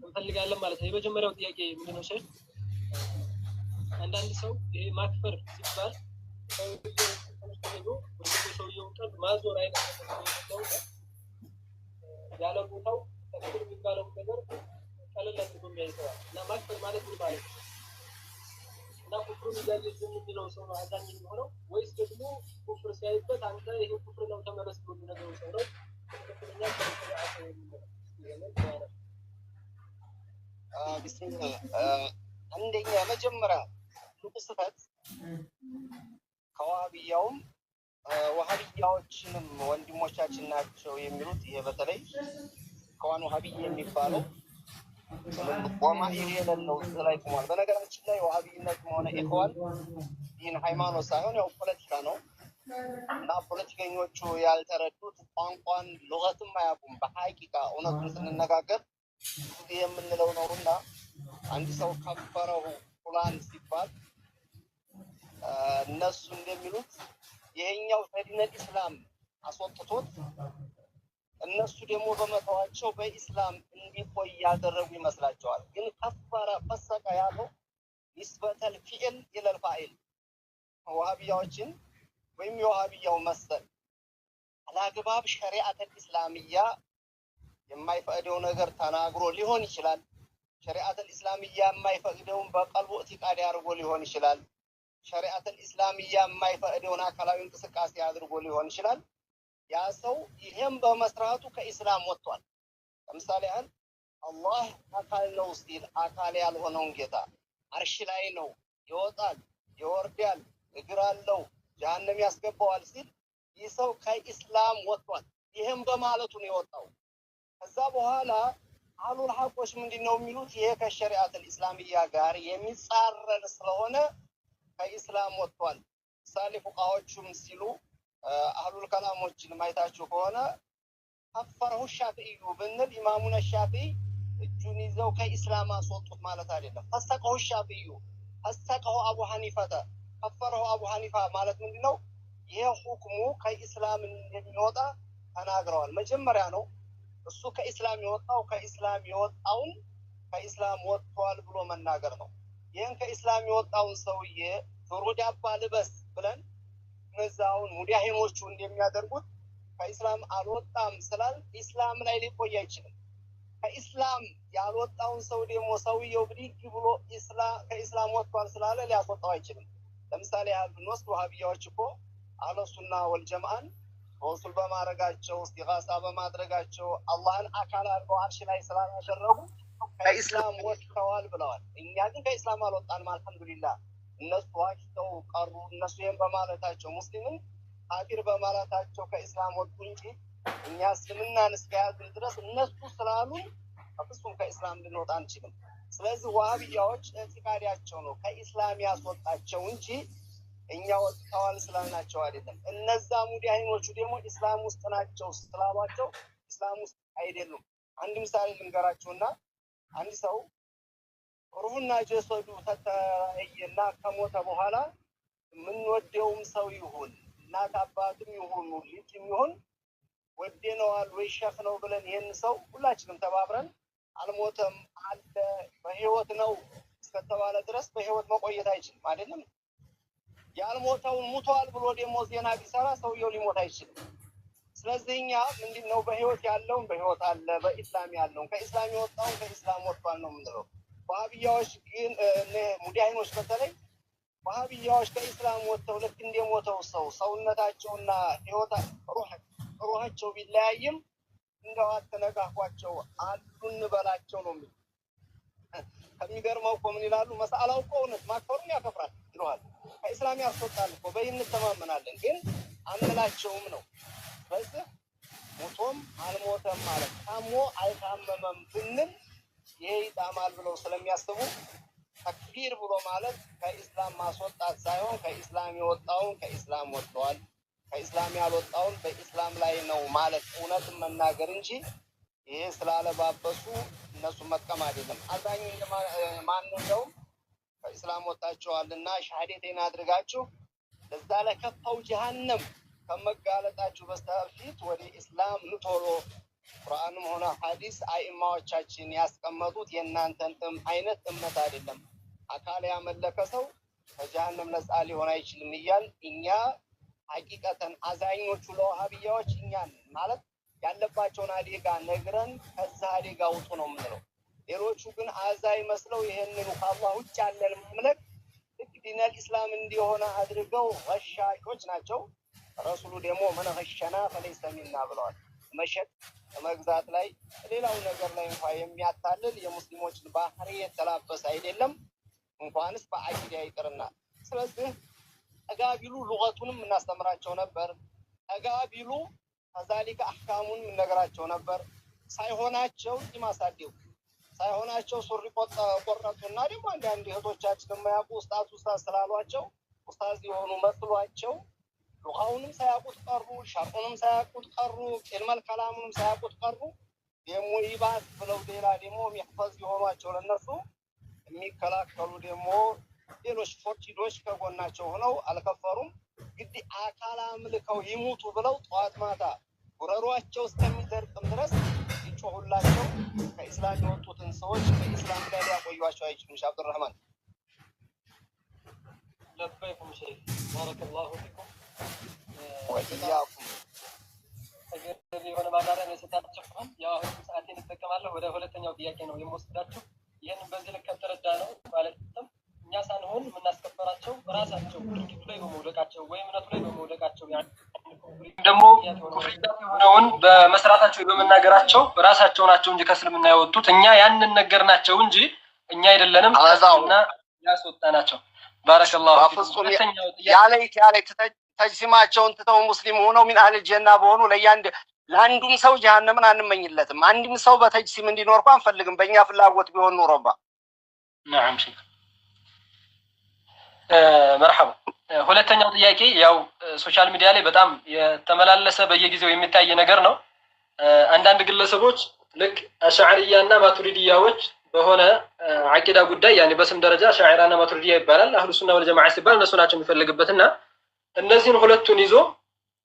እንፈልጋለን ማለት ነው። የመጀመሪያው ጥያቄ ምንድነው ሼህ? አንዳንድ ሰው ይሄ ማክፈር ሲባል ሰውየው ሄዶ ወይ ሰውየውን ቀልብ ማዞር አይነት ነገር ያለ ቦታው ተክፊር የሚባለውን ነገር ቀለል አድርጎ የሚያይ ሰው አለ። እና ማክፈር ማለት ምን ማለት ነው? እና ኩፍሩን እያየ ዝም የሚለው ሰው ነው አዛኝ የሚሆነው ወይስ ደግሞ ኩፍር ሲያይበት አንተ ይሄ ኩፍር ነው ተመለስ ብሎ የሚነግረው ሰው ነው ትክክለኛ ከሸሪዓ ሰው የሚሆነው? ይሄንን ያነሱ። ቢስሚላህ፣ አንደኛ መጀመሪያ ትልቁ ስህተት ከዋሃብያውም ዋሃብያዎችንም ወንድሞቻችን ናቸው የሚሉት፣ ይሄ በተለይ ከዋን ዋሃብይ የሚባለው ወማኢር የሌለው እዚህ ላይ ቆሟል። በነገራችን ላይ ዋሃብይነትም ሆነ ኢኽዋን ዲን ሃይማኖት ሳይሆን ያው ፖለቲካ ነው እና ፖለቲከኞቹ ያልተረዱት ቋንቋን ሉገትም አያውቁም። በሐቂቃ እውነቱን ስንነጋገር ብዙ ጊዜ የምንለው ነው እና አንድ ሰው كفره فلان ሲባል እነሱ እንደሚሉት ይሄኛው ከዲነል ኢስላም አስወጥቶት እነሱ ደግሞ በመተዋቸው በኢስላም እንዲቆይ ያደረጉ ይመስላቸዋል። ግን كفر فسق ያለው نسبة الفعل إلى الفاعل፣ ዋሃብያዎችን ወይም የዋሃብያው መሰል አላግባብ ሸሪዓተል ኢስላሚያ የማይፈቅደው ነገር ተናግሮ ሊሆን ይችላል። ሸሪዓተል ኢስላሚያ የማይፈቅደውን በቀልቡ ኢዕቲቃድ አድርጎ ሊሆን ይችላል። ሸሪዓተል ኢስላሚያ የማይፈቅደውን አካላዊ እንቅስቃሴ አድርጎ ሊሆን ይችላል። ያ ሰው ይሄም በመስራቱ ከኢስላም ወጥቷል። ለምሳሌ ያህል አላህ አካል ነው ሲል አካል ያልሆነውን ጌታ አርሽ ላይ ነው፣ ይወጣል፣ ይወርዳል፣ እግር አለው፣ ጀሀነም ያስገባዋል ሲል ይህ ሰው ከኢስላም ወጥቷል። ይህም በማለቱ ነው የወጣው። ከዛ በኋላ አህሉል ሐቆች ምንድን ነው የሚሉት? ይሄ ከሸሪዓተል ኢስላሚያ ጋር የሚጻረር ስለሆነ ከኢስላም ወጥቷል። ምሳሌ ፉቃዎቹም ሲሉ አህሉል ከላሞችን ማየታችሁ ከሆነ كفره الشافعي ብንል ኢማሙነ ሻፊዒ እጁን ይዘው ከኢስላም አስወጡት ማለት አይደለም። فسقه الشافعي፣ فسقه أبو حنيفة፣ كفره أبو حنيفة ማለት ምንድን ነው? ይሄ ሁክሙ ከኢስላም እንደሚወጣ ተናግረዋል። መጀመሪያ ነው እሱ ከኢስላም የወጣው፣ ከኢስላም የወጣውን ከኢስላም ወጥቷል ብሎ መናገር ነው። ይህን ከኢስላም የወጣውን ሰውዬ ጆሮ ዳባ ልበስ ብለን እነዛውን ሙዳሂኖቹ እንደሚያደርጉት ከኢስላም አልወጣም ስላል ኢስላም ላይ ሊቆይ አይችልም። ከኢስላም ያልወጣውን ሰው ደግሞ ሰውየው ብድግ ብሎ ከኢስላም ወጥቷል ስላለ ሊያስወጣው አይችልም። ለምሳሌ ያህል ብንወስድ ወሃቢያዎች እኮ አህለሱና ወልጀማአን ተወሱል በማድረጋቸው፣ እስቲጋሳ በማድረጋቸው፣ አላህን አካል አድርገው አርሽ ላይ ስላላደረጉ ከኢስላም ወጥተዋል ብለዋል። እኛ ግን ከኢስላም አልወጣንም፣ አልሐምዱሊላህ። እነሱ ዋሽተው ቀሩ። እነሱ ይህን በማለታቸው ሙስሊምን ካፊር በማለታቸው ከኢስላም ወጡ እንጂ እኛ እስልምናን እስከያዝን ድረስ እነሱ ስላሉን በፍጹም ከኢስላም ልንወጣ አንችልም። ስለዚህ ዋሃብያዎች ኢዕቲቃዳቸው ነው ከኢስላም ያስወጣቸው እንጂ እኛ ወጥተዋል ስላልናቸው አይደለም። እነዛ ሙዳሂኖቹ ደግሞ ኢስላም ውስጥ ናቸው ስላሏቸው ኢስላም ውስጥ አይደሉም። አንድ ምሳሌ ልንገራችሁና አንድ ሰው ሩሁና ጀሰዱ ተተለያየና ከሞተ በኋላ የምንወደውም ሰው ይሁን እናት አባትም ይሁኑ ልጅም ይሁን ወደነዋል ወይ ሸኽ ነው ብለን ይህን ሰው ሁላችንም ተባብረን አልሞተም አለ በህይወት ነው እስከተባለ ድረስ በህይወት መቆየት አይችልም። አይደለም? ያልሞተውን ሙቷል ብሎ ደግሞ ዜና ቢሰራ ሰውየው ሊሞት አይችልም። ስለዚህ እኛ ምንድን ነው በህይወት ያለውን በህይወት አለ፣ በኢስላም ያለውን ከኢስላም የወጣውን ከኢስላም ወጥቷል ነው የምንለው። ዋሃብያዎች ግን ሙዳሂኖች በተለይ ዋሃብያዎች ከኢስላም ወጥተው ልክ እንደሞተው ሰው ሰውነታቸውና ህይወታ ሩሃቸው ቢለያይም እንደው አትነካኳቸው አሉ እንበላቸው ነው የሚሉት። ከሚገርመው እኮ ምን ይላሉ? መሳላው እኮ እውነት ማክፈሩን ያከፍራል ይለዋል። ከኢስላም ያስወጣል እኮ በይህ እንተማመናለን፣ ግን አንላቸውም ነው። ስለዚህ ሞቶም አልሞተም ማለት ታሞ አልታመመም ብንል ይሄ ይጣማል ብለው ስለሚያስቡ ተክፊር ብሎ ማለት ከኢስላም ማስወጣት ሳይሆን ከኢስላም የወጣውን ከኢስላም ወጥተዋል፣ ከኢስላም ያልወጣውን በኢስላም ላይ ነው ማለት እውነትን መናገር እንጂ ይሄ ስላለባበሱ እነሱን መጥቀም አይደለም። አዛኝ ማን እንደውም ከኢስላም ወጣችኋልና ሻሃዴቴን አድርጋችሁ ለዛ ለከፋው ጀሃነም ከመጋለጣችሁ በስተፊት ወደ ኢስላም ኑ ቶሎ ቁርአንም ሆነ ሐዲስ አይማዎቻችን ያስቀመጡት የእናንተን አይነት እምነት አይደለም። አካል ያመለከ ሰው ከጀሃነም ነፃ ሊሆን አይችልም እያል እኛ ሐቂቀተን አዛኞቹ ለውሃብያዎች እኛን ማለት ያለባቸውን አደጋ ነግረን ከዛ አደጋ ውጡ ነው የምንለው። ሌሎቹ ግን አዛኝ መስለው ይሄንኑ ከአላህ ውጭ ያለን ማምለክ ልክ ዲነል ኢስላም እንዲሆነ አድርገው ገሻሾች ናቸው። ረሱሉ ደግሞ من غشنا فليس منا ብለዋል። መሸጥ መግዛት ላይ ሌላው ነገር ላይ እንኳ የሚያታልል የሙስሊሞችን ባህሪ የተላበሰ አይደለም፣ እንኳንስ በአቂዳ ይቅርና። ስለዚህ ጠጋ ቢሉ ሉገቱንም እናስተምራቸው ነበር። ጠጋ ቢሉ ከዛሊከ አሕካሙን እንነግራቸው ነበር። ሳይሆናቸው ጢም አሳደጉ፣ ሳይሆናቸው ሱሪ ቆረጡና ደግሞ አንዳንድ እህቶቻችን የማያውቁ ኡስታዝ ኡስታዝ ስላሏቸው ኡስታዝ የሆኑ መስሏቸው ሉጋውንም ሳያውቁት ቀሩ፣ ሸርዑንም ሳያውቁት ቀሩ፣ ዒልመል ከላሙንም ሳያውቁት ቀሩ። ደግሞ ይባስ ብለው ሌላ ደግሞ ሚሕፈዝ የሆኗቸው ለነሱ የሚከላከሉ ደግሞ ሌሎች ፎርጂዶች ከጎናቸው ሆነው አልከፈሩም። ግድ አካል አምልከው ይሙቱ ብለው ጠዋት ማታ ጉረሯቸው እስከሚደርቅም ድረስ ይጮሁላቸው። ከኢስላም የወጡትን ሰዎች በኢስላም ላይ ሊያቆዩቸው አይችሉም። ሼህ አብዱራህማን። لبيكم ሼክ፣ بارك الله فيكم። وإياكم። ተገቢ የሆነ ማብራሪያ የሰጣችሁን። ያው አሁን ሰዓቴን እጠቀማለሁ። ወደ ሁለተኛው ጥያቄ ነው የምወስዳችሁ። ይህንን በዚህ ልክ ከተረዳ ነው ማለትም እኛ ሳንሆን የምናስከፈራቸው ራሳቸው ድርጊቱ ላይ በመውደቃቸው ወይም እምነቱ ላይ በመውደቃቸው ደግሞ ኩፍርያት የሆነውን በመስራታቸው በመናገራቸው ራሳቸው ናቸው እንጂ ከእስልምና የወጡት እኛ ያንን ነገር ናቸው እንጂ እኛ አይደለንም አበዛው። እና ያስወጣናቸው። بارك الله فيكم። በፍጹም። ሁለተኛው ጥያቄ ያለይት ያለይት ተጅሲማቸውን ትተው ሙስሊም ሆነው من أهل الجنة በሆኑ ለያንድ ለአንዱም ሰው ጀሃነምን አንመኝለትም። አንድም ሰው በተጅሲም እንዲኖር እኮ አንፈልግም። በእኛ ፍላጎት ቢሆን ኑሮባ። نعم ሼክ፣ مرحبا። ሁለተኛው ጥያቄ ያው social media ላይ በጣም የተመላለሰ በየጊዜው የሚታይ ነገር ነው። አንዳንድ ግለሰቦች ልክ አሻዕርያ እና ማቱሪዲያዎች በሆነ አቂዳ ጉዳይ ያኔ በስም ደረጃ አሻዕራ እና ማቱሪዲያ ይባላል። አህሉ ሱና ወል ጀማዓ ሲባል እነሱ ናቸው የሚፈልግበት እና እነዚህን ሁለቱን ይዞ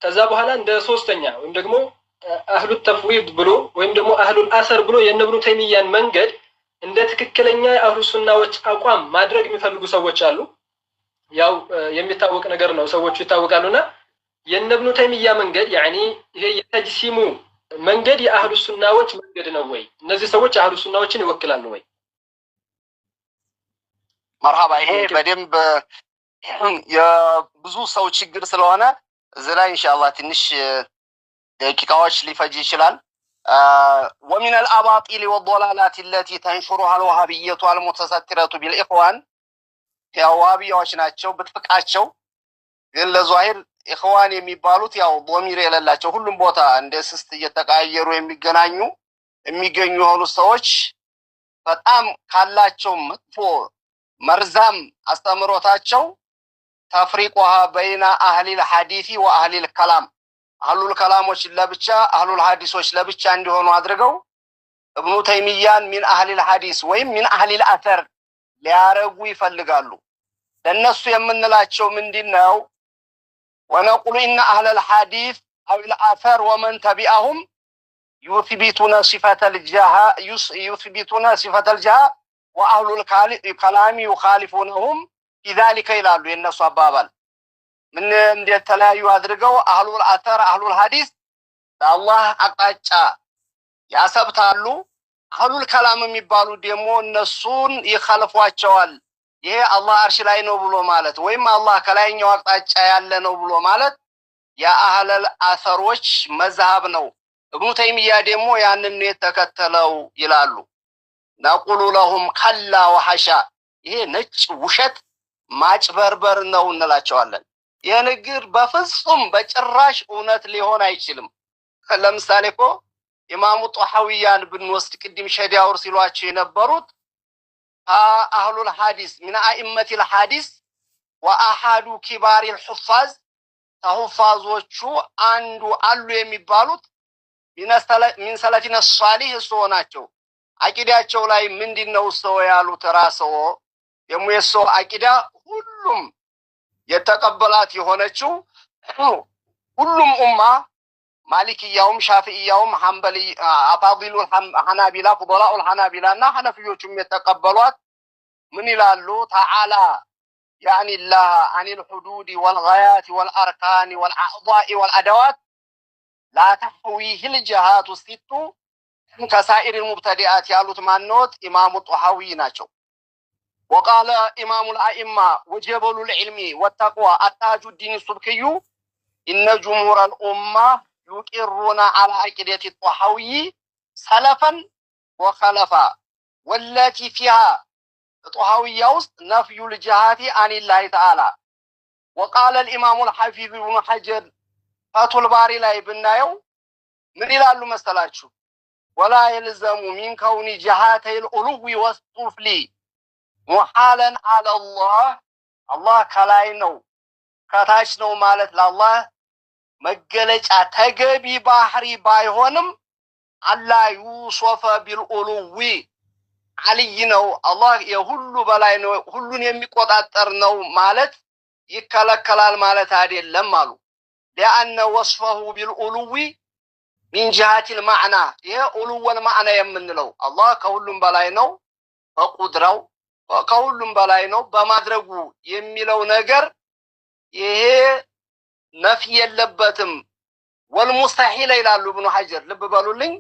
ከዛ በኋላ እንደ ሶስተኛ ወይም ደግሞ أهل التفويض ብሎ ወይም ደግሞ أهل الأثر ብሎ የእነ ኢብኑ ተይሚያን መንገድ እንደ ትክክለኛ የአህሉ ሱናዎች አቋም ማድረግ የሚፈልጉ ሰዎች አሉ። ያው የሚታወቅ ነገር ነው፣ ሰዎቹ ይታወቃሉና የእነ ኢብኑ ተይሚያ መንገድ يعني ይሄ የተጅሲሙ መንገድ የአህሉ ሱናዎች መንገድ ነው ወይ? እነዚህ ሰዎች አህሉ ሱናዎችን ይወክላሉ ወይ? مرحبا። ይሄ በደንብ የብዙ ሰው ችግር ስለሆነ እዚህ ላይ ኢንሻአላህ ትንሽ ደቂቃዎች ሊፈጅ ይችላል። ومن الأباطيل والضلالات التي تنشرها الوهابية المتسترة بالإخوان። ያው ዋሃቢያዎች ናቸው ብትፍቃቸው፣ ግን ለዟሂር ኢኽዋን የሚባሉት ያው ዶሚር የሌላቸው ሁሉም ቦታ እንደ ስስት እየተቀያየሩ የሚገናኙ የሚገኙ የሆኑ ሰዎች በጣም ካላቸው መጥፎ መርዛም አስተምሮታቸው تفريقها بين أهل الحديث وأهل الكلام፣ አህሉል ከላሞች ለብቻ አህሉል ሐዲሶች ለብቻ እንዲሆኑ አድርገው እብኑ ተይሚያን من أهل الحديث ወይም من أهل الأثر ሊያረጉ ይፈልጋሉ። ለእነሱ የምንላቸው ምንድን ነው? ونقول إن أهل الحديث أو الأثر ومن تبعهم يثبتون صفة الجهة وأهل الكلام يخالفونهم في ذلك ይላሉ። የእነሱ አባባል ምን እንደተለያዩ አድርገው አህሉል አተር አህሉል ሐዲስ ለአላህ አቅጣጫ ያሰብታሉ። አህሉል ከላም የሚባሉ ደግሞ እነሱን ይኸልፏቸዋል። ይሄ አላህ አርሽ ላይ ነው ብሎ ማለት ወይም አላህ ከላይኛው አቅጣጫ ያለ ነው ብሎ ማለት የአህለል አሰሮች መዝሀብ ነው። እብኑ ተይሚያ ደግሞ ያንን ነው የተከተለው ይላሉ። نقول لهم كلا وحاشا፣ ይሄ ነጭ ውሸት ማጭበርበር ነው እንላቸዋለን። ይህ ንግግር በፍጹም በጭራሽ እውነት ሊሆን አይችልም። ለምሳሌ እኮ ኢማሙ ጦሐዊያን ብንወስድ ቅድም ሸዲያውር ሲሏቸው የነበሩት أهل الحديث من أئمة الحديث وأحد كبار الحفاظ፣ ከሁፋዞቹ አንዱ አሉ የሚባሉት من سلفنا الصالح እርስዎ ናቸው። አቂዳቸው ላይ ምንድን ነው ሰው ያሉት? ራስዎ ደግሞ የሰው አቂዳ ሁሉም የተቀበላት የሆነችው ሁሉም ኡማ ማሊክያውም ሻፊዕያውም ሐንበሊ አፋዲሉል ሐናቢላ ፉደላኡል ሐናቢላ እና ሐነፊዮቹም የተቀበሏት ምን ይላሉ? تعالى يعني الله عن الحدود والغايات والأركان والأعضاء والأدوات لا تحويه الجهات الست كسائر المبتدعات ያሉት ማንኖት? ኢማሙ ጦሐዊ ናቸው። وقال إمام الأئمة وجبل العلم والتقوى التاج الدين السبكي إن جمهور الأمة يقرون على عقيدة الطحاوي سلفا وخلفا والتي فيها ጦሐዊያ ውስጥ نفي الجهات عن الله تعالى። وقال الإمام الحافظ ኢብኑ ሐጀር ፈቱል ባሪ ላይ ብናየው ምን ይላሉ መሰላችሁ? ولا يلزم من كون جهتي العلو والسفل محالا على الله፣ አላህ ከላይ ነው ከታች ነው ማለት ለአላህ መገለጫ ተገቢ ባህሪ ባይሆንም ألا يوصف بالعلو፣ ዓልይ ነው፣ አላህ የሁሉ በላይ ነው፣ ሁሉን የሚቆጣጠር ነው ማለት ይከለከላል ማለት አይደለም አሉ። لأن وصفه بالعلو من جهة المعنى፣ ይሄ علو المعنى የምንለው አላህ ከሁሉም በላይ ነው በቁድራው፣ ከሁሉም በላይ ነው በማድረጉ የሚለው ነገር ይሄ نفي የለበትም። والمستحيل ይላሉ ኢብኑ ሐጀር፣ ልብ በሉልኝ።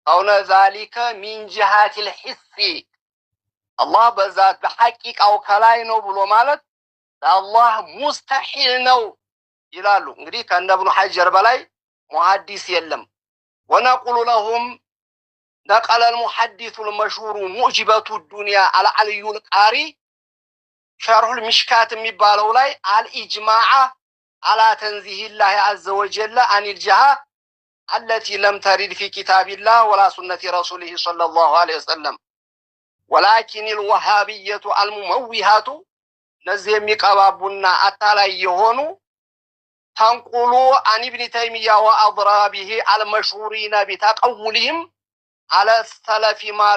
كون ذلك من جهة الحس፣ አላህ በዛት በሐቂቃው ከላይ ነው ብሎ ማለት ለአላህ مستحيل ነው ይላሉ። እንግዲህ ከእነ ኢብኑ ሐጀር በላይ ሙሐዲስ የለም። ونقول لهم نقل المحدث المشهور معجبة الدنيا العلي القاري ሸርሑል ሚሽካት የሚባለው ላይ الإجماع على تنزيه الله عز وجل عن الجهة التي لم ترد في كتاب الله ولا سنة رسوله صلى الله عليه وسلم، ولكن الوهابية المموهة፣ እነዚህ የሚቀባቡና አታላይ የሆኑ تنقل عن ابن تيمية وأضرابه المشهورين بتقولهم على السلف ما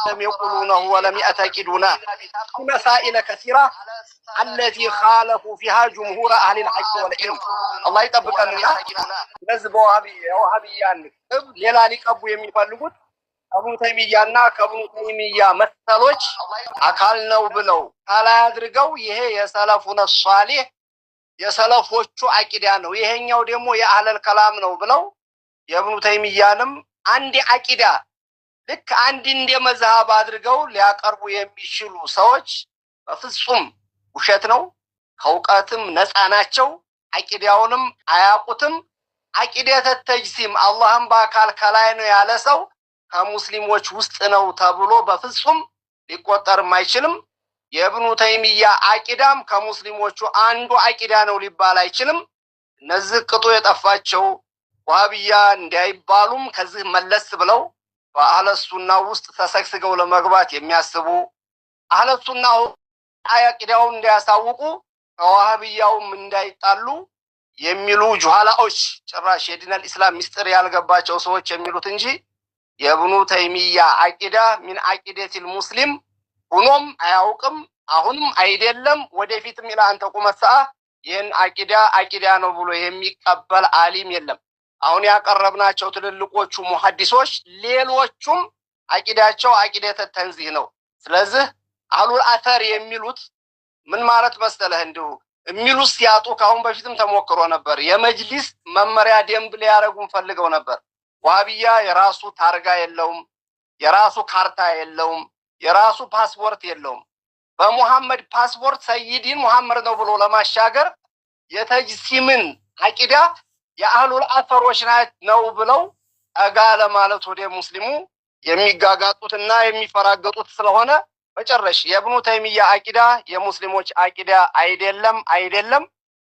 لم يقولونه ولم يعتقدونه في مسائل كثيرة التي خالفوا فيها جمهور أهل الحق والعلم። አላህ ይጠብቀንና እነዚህ በዋሃብያን ሌላ ሊቀቡ የሚፈልጉት ከብኑ ተይሚያና ከብኑ ተይሚያ መሰሎች አካል ነው ብለው ከላይ አድርገው ይሄ የሰለፉነ ሷሊህ የሰለፎቹ አቂዳ ነው፣ ይሄኛው ደግሞ የአህለል ከላም ነው ብለው የብኑ ተይሚያንም አንድ አቂዳ ልክ አንድ እንደ መዝሀብ አድርገው ሊያቀርቡ የሚችሉ ሰዎች በፍጹም ውሸት ነው። ከእውቀትም ነፃ ናቸው። አቂዳውንም አያውቁትም። عقيدة التجسيم አላህም በአካል ከላይ ነው ያለ ሰው ከሙስሊሞች ውስጥ ነው ተብሎ በፍጹም ሊቆጠርም አይችልም። የእብኑ ተይሚያ አቂዳም ከሙስሊሞቹ አንዱ አቂዳ ነው ሊባል አይችልም። እነዚህ ቅጡ የጠፋቸው ዋሃብያ እንዳይባሉም ከዚህ መለስ ብለው በአህለ ሱና ውስጥ ተሰግስገው ለመግባት የሚያስቡ፣ አህለ ሱና አቂዳውን እንዳያሳውቁ ከዋሃብያውም እንዳይጣሉ የሚሉ ጁሃላዎች፣ ጭራሽ የዲነል ኢስላም ሚስጥር ያልገባቸው ሰዎች የሚሉት እንጂ የእብኑ ተይሚያ አቂዳ من عقيدة المسلم ሆኖም አያውቅም። አሁንም አይደለም፣ ወደፊትም إلى أن تقوم الساعة ይህን አቂዳ አቂዳ ነው ብሎ የሚቀበል አሊም የለም። አሁን ያቀረብናቸው ትልልቆቹ ሙሐዲሶች ሌሎቹም አቂዳቸው عقيدة التنزيه ነው። ስለዚህ አህሉል አተር የሚሉት ምን ማለት መሰለህ? እንዲሁ የሚሉት ሲያጡ ከአሁን በፊትም ተሞክሮ ነበር። የመጅሊስ መመሪያ ደንብ ሊያደርጉን ፈልገው ነበር። ዋሃብያ የራሱ ታርጋ የለውም፣ የራሱ ካርታ የለውም፣ የራሱ ፓስፖርት የለውም። በሙሐመድ ፓስፖርት ሰይዲን ሙሐመድ ነው ብሎ ለማሻገር የተጅሲምን አቂዳ የአህሉል አተሮች ነው ብለው ጠጋ ለማለት ወደ ሙስሊሙ የሚጋጋጡትና የሚፈራገጡት ስለሆነ በጨረሽ የእብኑ ተይሚያ አቂዳ የሙስሊሞች አቂዳ አይደለም፣ አይደለም።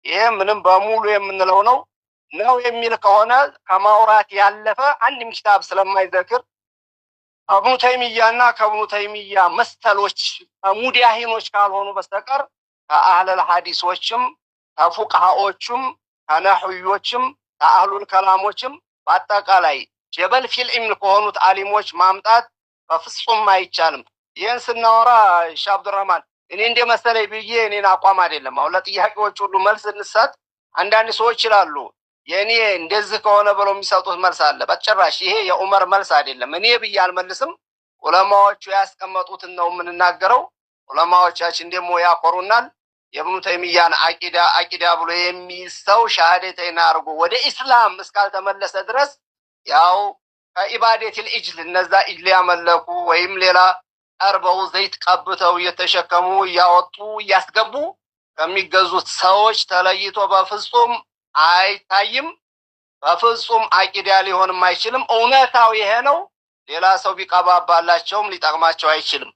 ይሄ ምንም በሙሉ የምንለው ነው። ነው የሚል ከሆነ ከማውራት ያለፈ አንድም ኪታብ ስለማይዘክር ከእብኑ ተይሚያና ከእብኑ ተይሚያ መሰሎች ከሙዳሂኖች ካልሆኑ በስተቀር ከአህለል ሐዲሶችም ከፉቅሃዎቹም ከነሕዮችም ከአህሉል ከላሞችም በአጠቃላይ جبل في العلم ከሆኑት አሊሞች ማምጣት በፍጹም አይቻልም። ይህን ስናወራ ሻህ አብዱራህማን እኔ እንደ መሰለኝ ብዬ እኔን አቋም አይደለም። አሁን ለጥያቄዎች ሁሉ መልስ እንሰጥ አንዳንድ ሰዎች ይላሉ የእኔ እንደዚህ ከሆነ ብለው የሚሰጡት መልስ አለ። በጭራሽ ይሄ የዑመር መልስ አይደለም። እኔ ብዬ አልመልስም። ዑለማዎቹ ያስቀመጡትን ነው የምንናገረው። ዑለማዎቻችን ደግሞ ያኮሩናል። የእብኑ ተይሚያን አቂዳ አቂዳ ብሎ የሚይዝ ሰው ሻሃደተይን አድርጎ ወደ ኢስላም እስካልተመለሰ ድረስ ያው ከ عبادة العجل፣ እነዛ عجل ያመለኩ ወይም ሌላ ቀርበው ዘይት ቀብተው እየተሸከሙ እያወጡ እያስገቡ ከሚገዙት ሰዎች ተለይቶ በፍጹም አይታይም። በፍጹም አቂዳ ሊሆንም አይችልም። እውነታው ይሄ ነው። ሌላ ሰው ቢቀባባላቸውም ሊጠቅማቸው አይችልም።